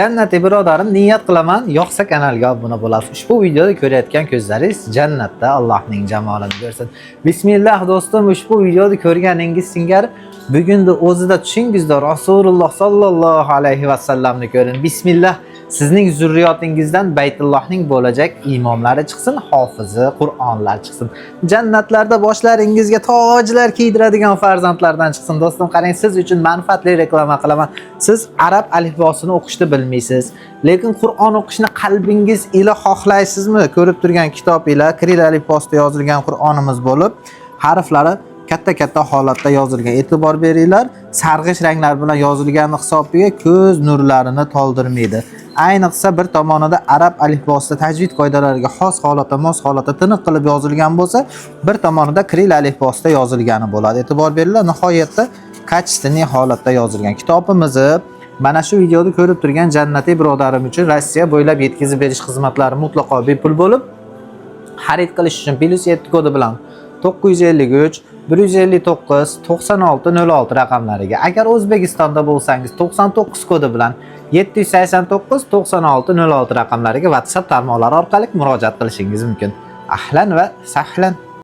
Jannatiy birodarim, niyat qilaman, yoqsa kanalga obuna bo'lasiz. Ushbu videoda ko'rayotgan ko'zlaringiz jannatda Allohning jamolini ko'rsin. Bismillah do'stim, ushbu videoni ko'rganingiz singari bugunni o'zida tushingizda Rasululloh sallallohu alayhi vasallamni ko'ring. Bismillah, sizning zurriyotingizdan Baytullohning bo'lajak imomlari chiqsin, hofizi Qur'onlar chiqsin. Jannatlarda boshlaringizga tojlar kiydiradigan farzandlardan chiqsin. Do'stim, qarang, siz uchun manfaatli reklama qilaman. Siz arab alifbosini o'qishni bilmaysiz, lekin Qur'on o'qishni qalbingiz ila xohlaysizmi? Ko'rib turgan kitob ila kiril alifbosida yozilgan Qur'onimiz bo'lib, harflari katta-katta holatda yozilgan. E'tibor beringlar, sarg'ish ranglar bilan yozilgani hisobiga ko'z nurlarini toldirmaydi. Ayniqsa bir tomonida arab alifbosida tajvid qoidalariga xos holatda, mos holatda tiniq qilib yozilgan bo'lsa, bir tomonida kiril alifbosida yozilgani bo'ladi. E'tibor beringlar, nihoyatda качественный holatda yozilgan. Kitobimizni mana shu videoda ko'rib turgan jannatiy birodarim uchun Rossiya bo'ylab yetkazib berish xizmatlari mutlaqo bepul bo'lib, xarid qilish uchun +7 kodi bilan 953 159 96 06 raqamlariga, agar O'zbekistonda bo'lsangiz, 99 kodi bilan 789 96 06 raqamlariga WhatsApp tarmoqlari orqali murojaat qilishingiz mumkin. Ahlan va sahlan.